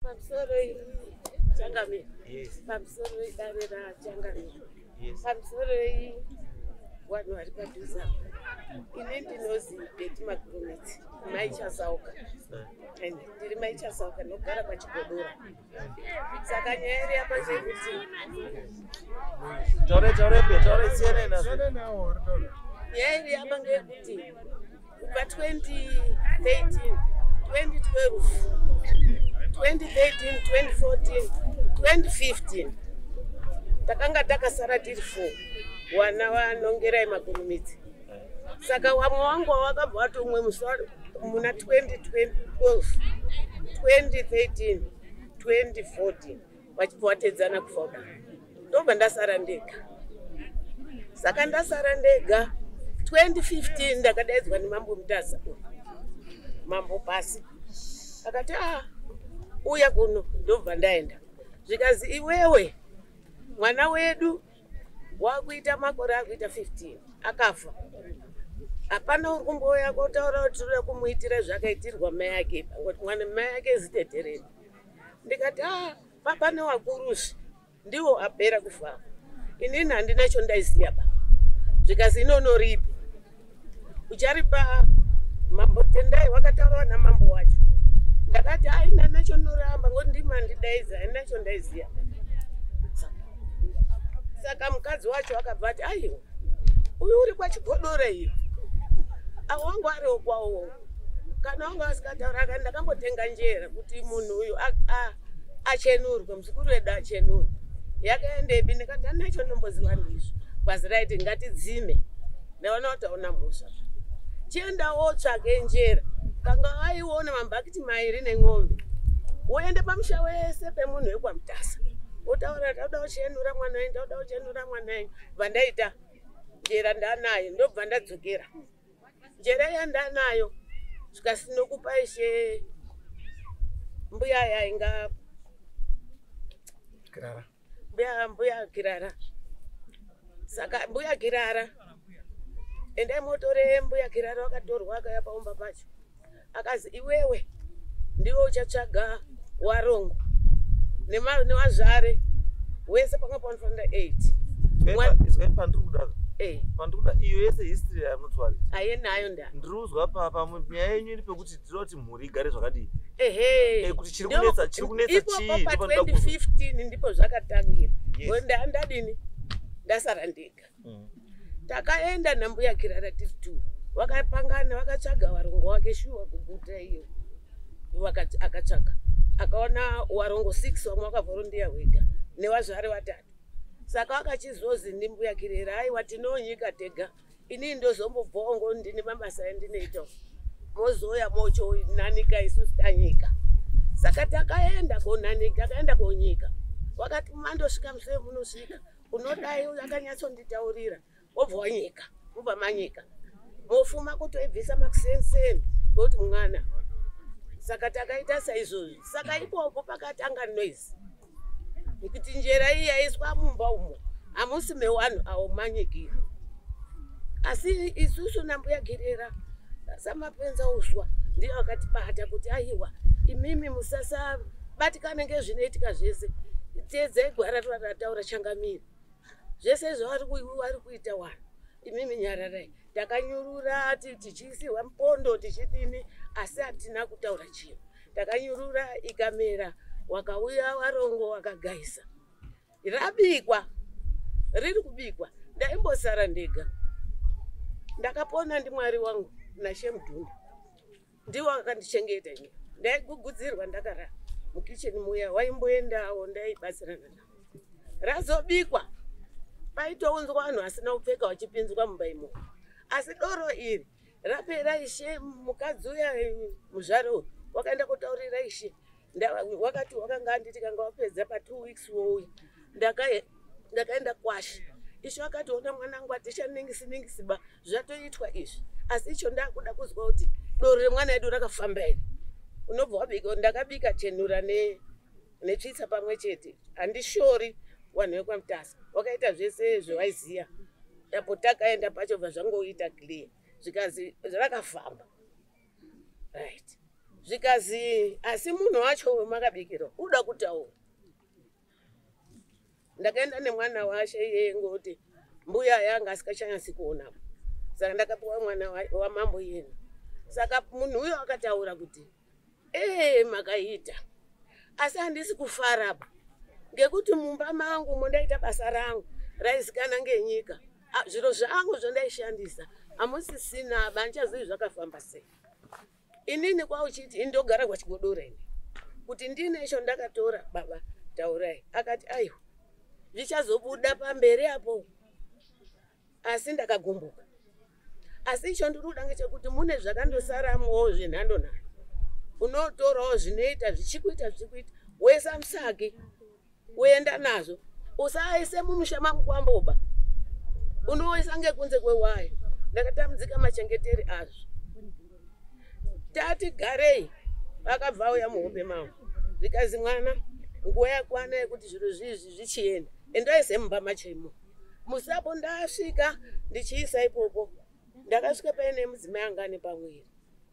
Pamusoroi changamire. Yes. Pamusoroi dare rachangamire. Yes. Pamusoroi vanhu vari padhuze apa. Ini ndinozi Betty Magurumitsi, mai Chasauka. And ndiri mai Chasauka ndinogara kwaChigodora. Saka nyaya iri apa ndeyekuti Taure taure pe taure siyana nazvo. Nyaya iri apa ngeyekuti kubva 2013, 2012, 2013, 2014, 2015 takanga takasara tiri four, wana vanongerai Makurumidzi. Saka wamwe wangu wakabva wati umwe musi muna 2012, 2013, 2014 vachibva watedzana kufa kudaro, ndobva ndasara ndega. Saka ndasara ndega 2015 ndakadaidzwa nemambo Mutasa, mambo pasi, akati, "A, uya kuno." Ndobva ndaenda, zvikazi, "Iwewe mwana wedu wakuita makore akuita 15 akafa, hapana uri kumbouya kotaura kuti tinoda kumuitira zvakaitirwa mai ake, ngoti mwana mai ake zitete redu." Ndikati, "A, papa newakuruzvi ndiwo apera kufa, inini handina chondaiziya ba." Zvikazi, "Inonoripi ucharipa mambo Tendai." Wakataurawa namambo wacho. Ndakati, "Aina nacho noramba ngoti ndimandidaidza, haina chondaiziya." Saka mukadzi wacho akabva ati, "Aiwa, uyu uri kwaChigodora iyo, awangu ariwo kwawo, kana wangu asikataura." Akati, "Ndakambotenga njera kuti munhu uyu achenurwe, muzukuru wedu achenurwe, yakaendepi?" Ndikati, "Anacho ndomboziva ndizvo." Kwazi, "Raiti ngatidzime, ndaona kuti hauna mhosva, chienda wotsvake njera." Kanga aiona mabhakiti mairi nen'ombe, woende pamusha wese pemunhu wekwaMutasa, wotaura, "Tauda kuchenura mwana wenyu, tauda kuchenura mwana wenyu." Bva ndaita njera ndanayo, ndobva ndadzokera njera yandanayo. Zvikasinokupa ishe mbuya yainga Kirara. Mbuya Kirara. Saka mbuya Kirara, endai motore mbuya Kirara. Wakatorwa, akauya paumba pacho, akazi, "Iwewe ndiwe uchatsvaga warongo newazvare wese pamwe panofanira 8." Izwai pandiri kuda. Pandiri kuda iyo yese history yamunotwari. Ayenayo nda. Ndiri kuzwa pamwe nyaya yenyu iri pekuti tinoda kuti mhuri igare zvakadii. Ehe. Kuti chiri kunetsa Ipopo chii? pa Ndipo ndinoda kuzwa. 2015 ndipo zvakatangira. Ndadini, ndasara ndega. Takaenda nambuya Kirara tiri two, vakapangana, vakatsvaga varongo wake shuwa kuguta iyo. Akatsvaga, akaona warongo 6, vamwe vakavhorondiya wega newazvare vatatu. Saka vakachizozi ndimbuya Kirera, "Aiwa, tinonyika tega, inini ndozombobvawo ngo ndine mabasa andinoitawo, mozoya mochonanika, isusu tanyika." Saka takaenda konanika, takaenda konyika. Wakati mandosvika musee munosvika unodai, akanyatsonditaurira, wobva wanyika, mobva manyika, mofuma kutoibvisa makusenseni ngokuti mwana. Saka takaita saizvozvi. Saka ipopo pakatanga noise nekuti njera iyi yaiswa mumba umo hamusi mewanhu awo manyikira, asi isusu nambuya Girera samapenza uswa ndiyo akatibata kuti, "Aiwa, imimi musasabatikane ngezvinoitika zvese, teedzai gwara rataura changamire, zvese zvavari vari kuita wanhu, imimi nyararai." Takanyurura tichiisirwa mupondo, tichidini, asi hatina kutaura chinhu. Takanyurura, ikamera, wakauya warongo, wakagaisa, rabikwa, riri kubikwa. Ndaimbosara ndega, ndakapona ndimwari wangu naShemudhunda, ndiwo akandichengeta. Ini ndaigugudzirwa ndakarara mukicheni muya, waimboendawo, ndaibatsirana navo. Razobikwa, paitounzwa vanhu vasina kupfeka vachipinzwa mumba imomo. Asi doro iri rapera, ishe mukadzi uya, muzvare uyu, wakaenda kutaurira ishe. Wakati wakanga anditi kanga wapedza pa2 weeks wouya. Ndakaenda kwashe, ishe wakati, "Ona mwanangu, hatichaningisi ningisi ba, zvatoitwa izvi, asi icho ndakuda kuzwa kuti doro remwana edu rakafamba here." Unobva wabika, ndakabika chenura netsvitsa pamwe chete. Handishori vanhu vekwaMutasa, wakaita zvese zvawaiziya. Apo takaenda pacho bva zvangoita clear, zvikazi rakafamba, right. Zvikazi asi munhu wacho wemakabikira uda kutaura. Ndakaenda nemwana washe iyeye ngokuti mbuya yanga asikachanyasi kuonapo. Saka ndakapiwa mwana wamambo iyena. Saka munhu uyo akataura kuti makaita. Asi handisi kufarapa. Ngekuti mumba mangu mondaita basa rangu raizikana ngenyika. Zviro zvangu zvandaishandisa hamusisina bandichazivi zvakafamba sei. Inini kwauchiti indogara kwaChigodora ini. Kuti ndine icho ndakatora baba taurai. Akati aiwa zvichazobuda pamberi apo. Asi ndakagumbuka. Asi icho ndiri kuda ngechekuti mune zvakandosaramowo zvenhando nhando. Unotorawo zvinoita zvichikuita zvichikuita woisa musaki woenda nazvo. Usaise mumusha mangu kwamboba. Unoisa ngekunze kwewaya. Ndakatambudzika machengeteri azvo. Tati garei akabva auya muhope mangu. Zvikazi mwana nguva yakwana yekuti zviro zvizvi zvichienda. Endaise mumba machemo. Musapo ndasvika ndichiisa ipopo. Ndakasvika paine mudzimai anga ane pamuviri.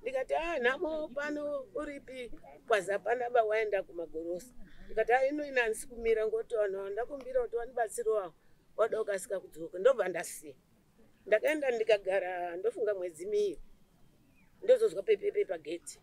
Ndikati nhamo pano uripi kwazi hapana ba waenda kumagorosa. Ndikati ino ina handisi kumira ngoti vanhu ndakumbira kuti vandibatsirewo avo wada kukasika kudzoka. Ndobva ndasiya. Ndakaenda ndikagara ndofunga mwedzi miiri. Ndozozwa pepepe pageti.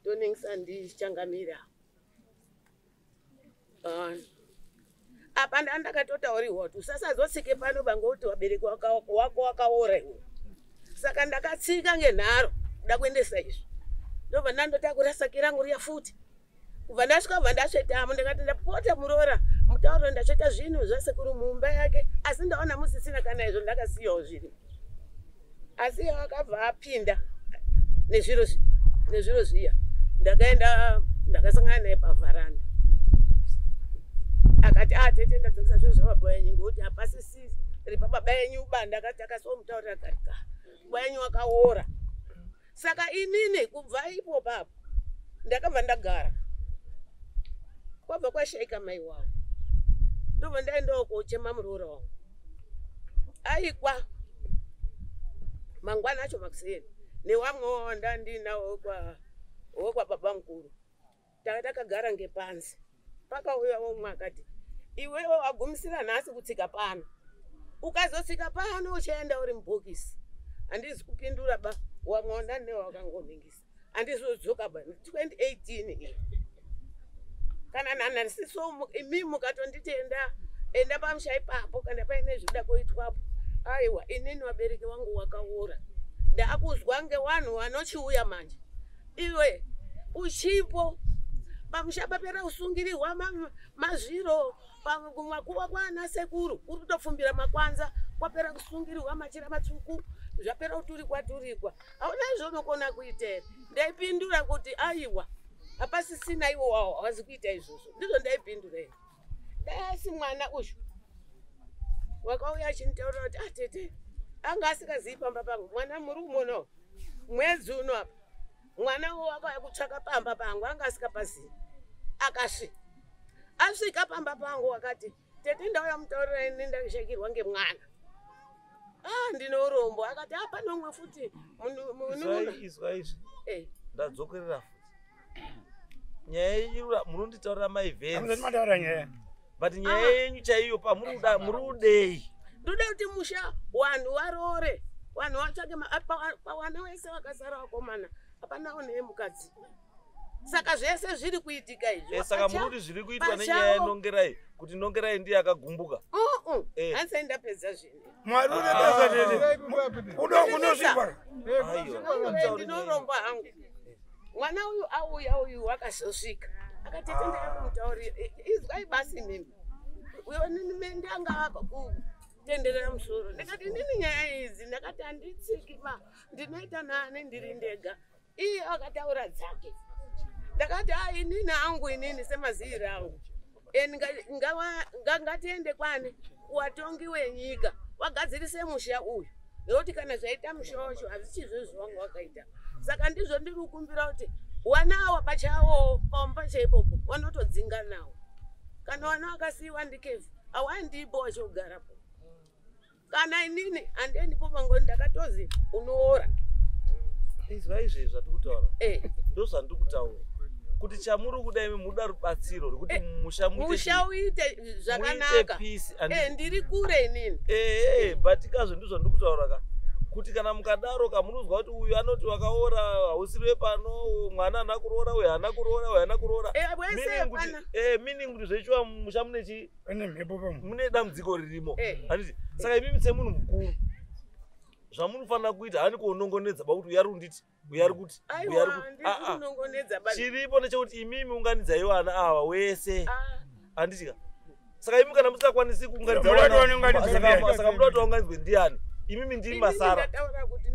Ndonengisa ndichangamira. Apa ndakatotaurirwa kuti usasazotsike pano bangokuti wabereki wako wakaora iwe. Saka ndakatsika ngenharo kuda kuendesa izvi. Ndobva ndandotakura saki rangu riya futi. Kubva ndasvika bva ndasvetamo ndakati ndapota muroora mutauro ndasveta zvinhu zvasekuru mumba yake asi ndaona musisina kana izvo ndakasiyawo zviri. Asi akabva apinda nezviro zviya. Ndakaenda ndakasangana naye pavharanda. Akati tete ndadzokesa zviro zvababa yenyu ngokuti hapasisiri pababa yenyu ba. Ndakati akasomutaurira garika baba yenyu akaora. Saka inini kubva ipo papo ndakabva ndagara. Kwabva kwashaika mai wavo. Ndobva ndaendawo kochema muroora wangu. Aikwa mangwana acho makuseni newamwewo wandandinawo wekwa baba mukuru. Takagara ngepanze. Pakauya umwe akati iwewe wagumisira nhasi kutsika pano. Ukazotsika pano uchaenda uri mubhokisi. Handizi kupindura ba wamwe wandandinawo wakangoningisa. Handizodzoka ba 2018 iyi. Kana nanhasiso imi mukatonditi enda pamusha ipapo kana paine zvinoda kuitwapo. Aiwa inini vabereki vangu wakaora. Ndakuzwa ngevanhu vanochiuya manje. Iwe uchipo pamusha papera kusungirirwa mazviro kumakuva kwaana sekuru kuri kutopfumbira makwanza kwapera kusungirirwa machira matsvuku zvapera kuturikwa turikwa. Hauna zvaunokona kuita here? Ndaipindura kuti aiwa hapasisina iwo wawo havazi kuita izvozvo. Ndizvo ndaipindura here. Dai asi mwana uyu wakauya achinditaurira kuti tete anga asingazii pamba pangu. Mwana muri kumuonawo mwedzi uno apa mwana uwo akauya kutsvaka pamba pangu anga asingapazivi. Akasvika asvika pamba pangu akati tete ndauya mutaurira ini ndashaikirwa ngemwana. Ndine urombo. Akati pane umwe futi izwa izvi. Ndadzokerera futi. Nyaya yenyu munonditaurira maevents. But nyaya yenyu chaiyo pamuri kuda muri kudei? Ndoda kuti musha vanhu varore. Vanhu vatsvake pawana wese vakasara vakomana hapana une mukadzi. Saka zvese zviri kuitika izvi. Saka muri kuti zviri kuitwa nenyaya yeNongerai kuti Nongerai ndiye akagumbuka. Hanzi ndapedza zvinhu. Mwari unopedza nini? Unosvipa. Ndinoromba hangu. Mwana uyu auya uyu akazosvika. Akati tete ndakamutaurira izwai basi mimi. Uyo nini ndanga kutenderera musoro. Ndikati inini nyaya idzi ndakati handitsiki ma ndinoita nani ndiri ndega. Iye akataura dzake. Ndakati inini hangu inini semaziviro angu. Ngatiende kwani kuwatongi wenyika wagadzirise musha uyu. Nekuti kana zvaita musha wacho hazvichizvo zvawanga wakaita. Saka ndizvo ndiri kukumbira kuti wana awa pachawo pamba chaipopo vanotodzinga nawo. Kana wana wakasiyiwa ndikevhu awandipo wachogarapo. Kana inini handiendipo pangoni ndakatozi unoora. Izwa izvi zvatiri kutaura. Ndozvandiri kutaura kuti chamuri kuda imi muda rubatsiro rwekuti musha musha uite zvakanaka. Ndiri kure inini. But kazvo ndizvo ndiri kutaura ka kuti kana mukadaro kamunozwa kuti uyu anoti wakaora hausiriwe pano, mwana haana kuroora, uyu haana kuroora, uyu haana kuroora. Meaning kuti zvechiwa musha mune chi mune dambudziko ririmo. Handiti saka imimi semunhu mukuru zvamunofanira kuita hani kuonongonedza ba kuti uyu ari kunditi uyu ari kuti uyu ari kuti. Chiripo ndechekuti imimi unganidzai vana ava wese. Handiti ka saka imi kana musingakwanisi kuunganidza vana saka munoda kuti vaunganidzwe ndiani? Imimi ndimi masara. Ndataura kuti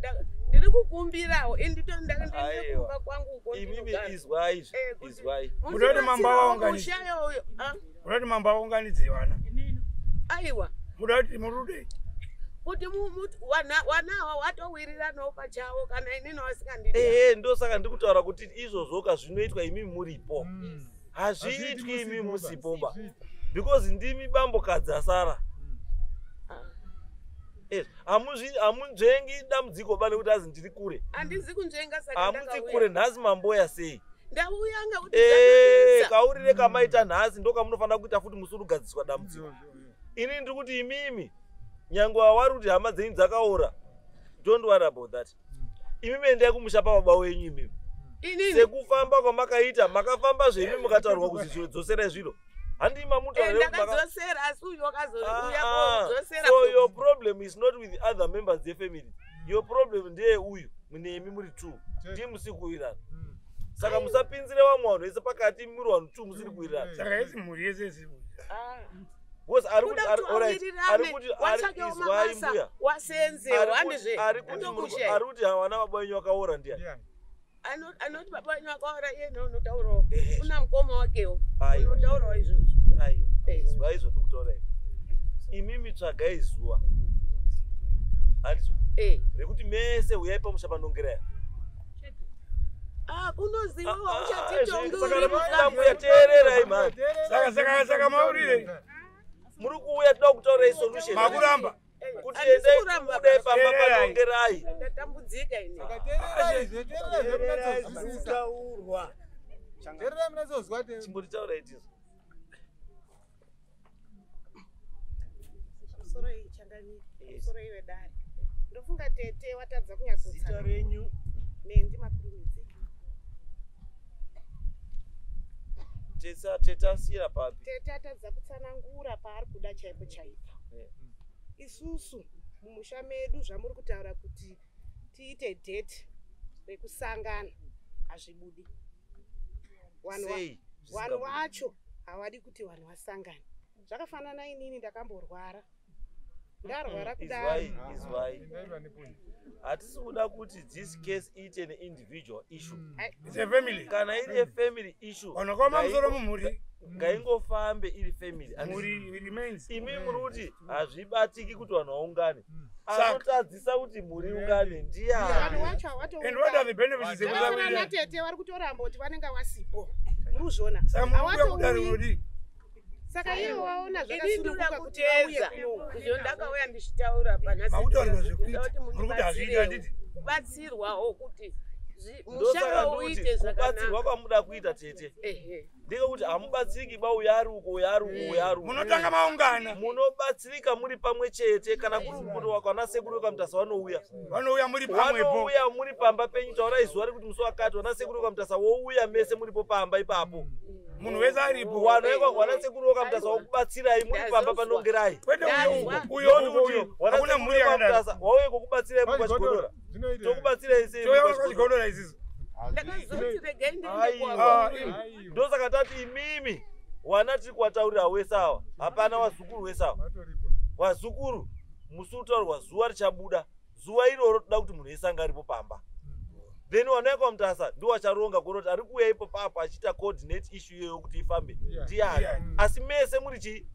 ndiri kukumbirawo ndindokumba kwangu uko. Imimi izwai izwai. Munoti mambo aunganidze. Munoti mambo aunganidze vana. Aiwa. Munoti murude. Kuti wana watowiriranawo pachawo kana inini wasingandidi. Ndosaka ndiri kutaura kuti izvozvo zvinoitwa imimi muripo. Hazviitwi imi musipo ba. Because ndimi bambokadzi asara. Hamunzvengi dambudziko ba nekuti azi ndiri kure. Handizi kunzvenga saka ndakauya. Hamuzi kure nhasi mamboya sei? Ndauya ngekuti kaurire kamaita nhasi ndokamunofanira kuita futi musi urikugadziswa dambudziko. Ini ndiri kuti imimi nyangwe awari kuti hama dzenyu dzakaora. Don't worry about that. Imimi endai kumusha pababa wenyu imimi. Sekufamba kwamakaita makafamba zveimi mukataurwa kuti dzoserai zviro. So your problem is not with the other members of the family. Your problem ndiye uyu munemi muri two. Ndiye musiri kuwirirana. Saka musapinzire vamwe vanhu vese pakati muri vanhu two musiri kuwirirana. Saka isi mhuri yese isi. Because ari kuti izwai mbuya. Ari kuti vana baba wenyu vakaora ndiani? Anoti baba wenyu vakaora iye unotaurawo. Una mukoma wakewo. Unotaurawo izvozvo. Aiwa, izwai zvandikutaura izvi. Imimi tsvagai zuva. Handizvo? Rekuti mese uyai pamusha panongerai. Kunoziva uchatitongi mbuya teererai mani. Saka maurire. Muri kuuya toda kutaurai solution. Makuramba. Kuti endai budai pamba panongerai. Ndatambudzika ini. Teererai zvinonyatsozwisisa. Teererai munyatsozwa. Chimbotitaurai tizo. Pamusoro changamire, pamusoro iwe dare. Ndofunga tete watadza kunyatsotsa. Zita renyu? Nendi Makurumidze. Tete asiyira papi? Tete atadza kutsanangura paari kuda chaipo chaipo. Isusu mumusha medu zvamuri kutaura kuti tiite date rekusangana hazvibudi. Vanhu vacho havadi kuti vanhu vasangane. Zvakafanana inini ndakamborwara. Ndarwara kudaro. Izwai. Hatisi kuda kuti this case iite an individual issue. It's a family. Kana iri a family issue. Vanokoma musoro mumhuri. Ngaingofambe iri family. Mhuri remains. Imi muri kuti hazvibatiki kuti vanhu vaungane. Anotadzisa kuti mhuri iungane ndiani? Vanhu vacho hawatoungani. And what are the benefits dzekuti tete vari kutoramba kuti vanenge vasipo. Muri kuzviona. Hawatouyi. Saka iye waona zvakasununguka kuti vauye kuno. Izvo ndakauya ndichitaura panhasi. Makutaurwa zvekuita. Muri kuti hazviiti handiti? Kubatsirwawo kuti musha uite zvakanaka. Kubatsirwa kwamuda kuita tete. Ndekuti hamubatsiriki ba uyu ari uko uyu ari uko uyu ari uko. Munotanga maungana. Munobatsirika muri pamwe chete kana kuri kuti kana sekuru wekwamutasa vanouya. Vanouya muri pamwepo. Vanouya muri pamba penyu taurai zuva rekuti musi wakati vana sekuru wekwamutasa wouya mese muripo pamba ipapo. Munhu wese aripo. Vanhu vana sekuru wekwamutasa vokubatsirai muri pamba panongerai. Kwete uyo uyo hakuna mhuri yakadaro. Wauye kukubatsirai muri pachigodora. Tokubatsirai sei muri pachigodora isisu. Ndakazoti regai ndiende kwako. Ndosaka tati imimi wana tiri kuwataurira wese ava. Hapana wazukuru wese ava. Wazukuru musi utaurwa zuva richabuda. Zuva iroro toda kuti munhu wese anga aripo pamba. Then vana vekwamutasa ndiwo vacharonga kuona kuti ari kuuya ipo papo achiita coordinate issue iyoyo kuti ifambe ndiani. Asi mese muri chii?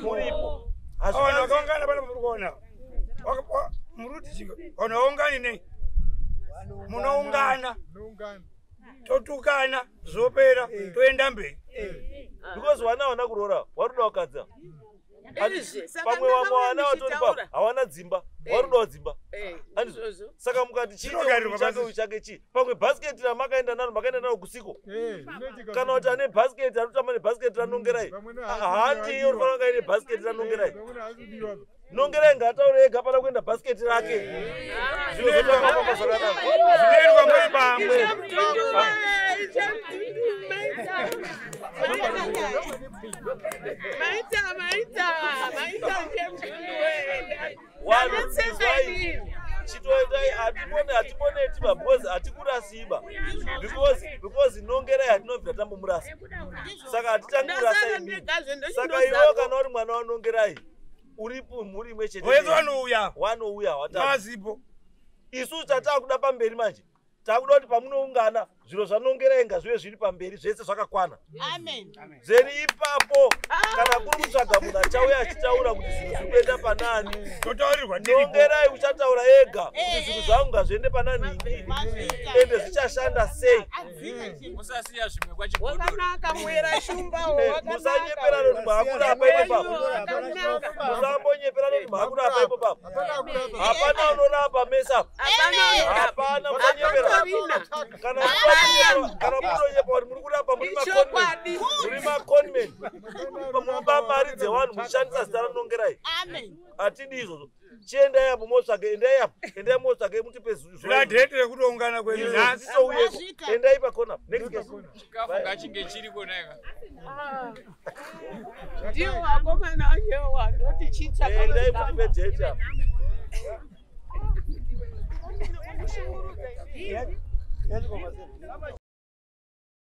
Muripo. Vanhu vakaungana pana muri kuona. Muri kuti chii? Vanhu vaungani nei? Munoungana. Totukana zvopera toenda mberi. Because vana havana kuroora, vari kuda kukadza. Pamwe vamwe vana vatori papo hawana dzimba, varudawo dzimba. Saka mukati chiite chake chii? Pamwe bhasiketi ramakaenda naro makaenda naro kusiko. Kana kuti ane bhasiketi anotamba nebhasiketi ranongerai. Handi iyo unofanira kunge aine bhasiketi ranongerai. Nongerai ngaataure ega pana kuenda bhasiketi rake. Zviro zvotanga zvakanaka. Zvinoitwa muri pamwe. Chitoitai hatimoneti ba because hatikurasiba. Because nongerai hatinobvira tambomurasa. Saka hatitangi kurasa imi. Saka iwe kana uri mwana wanongerai uripo mhuri imwe chete. Wese wanouya. Wanouya watatu. Mazipo. Isu tatakuda pamberi manje. Takuda kuti pamunoungana zviro zvanongerai ngazvive zviri pamberi zvese zvakakwana. Amen. Zveri ipapo kana kuri kutsvaga munhu achauya achitaura kuti zvinhu zviri kuenda panani. Totaurirwa tiripo. Nongerai uchataura ega kuti zvinhu zvangu ngazviende panani. Ende zvichashanda sei? Musasiya zvimwe kwachigodoro. Wakanaka muera shumba wakanaka. Musanyepera kuti maakurapa ipo papo. Musambonyepera kuti maakurapa ipo papo. Hapana unorapa mesa. Hapana musanyepera. Kana munonyepa kuti muri kurapa muri maconman. Munoba mari dzevanhu muchishandisa zita ranongerai. Hatidi izvozvo. Chiendai apo motsvage, endai apo, endai motsvage mutipe zuva. Date rekutoungana kwedu nhasi. Touyeko. Endai pakona. Next case. Chikafu ngachinge chiriko naika. Ndiwo vakomana anyewa ndoti chicha. Endai mutipe date apo.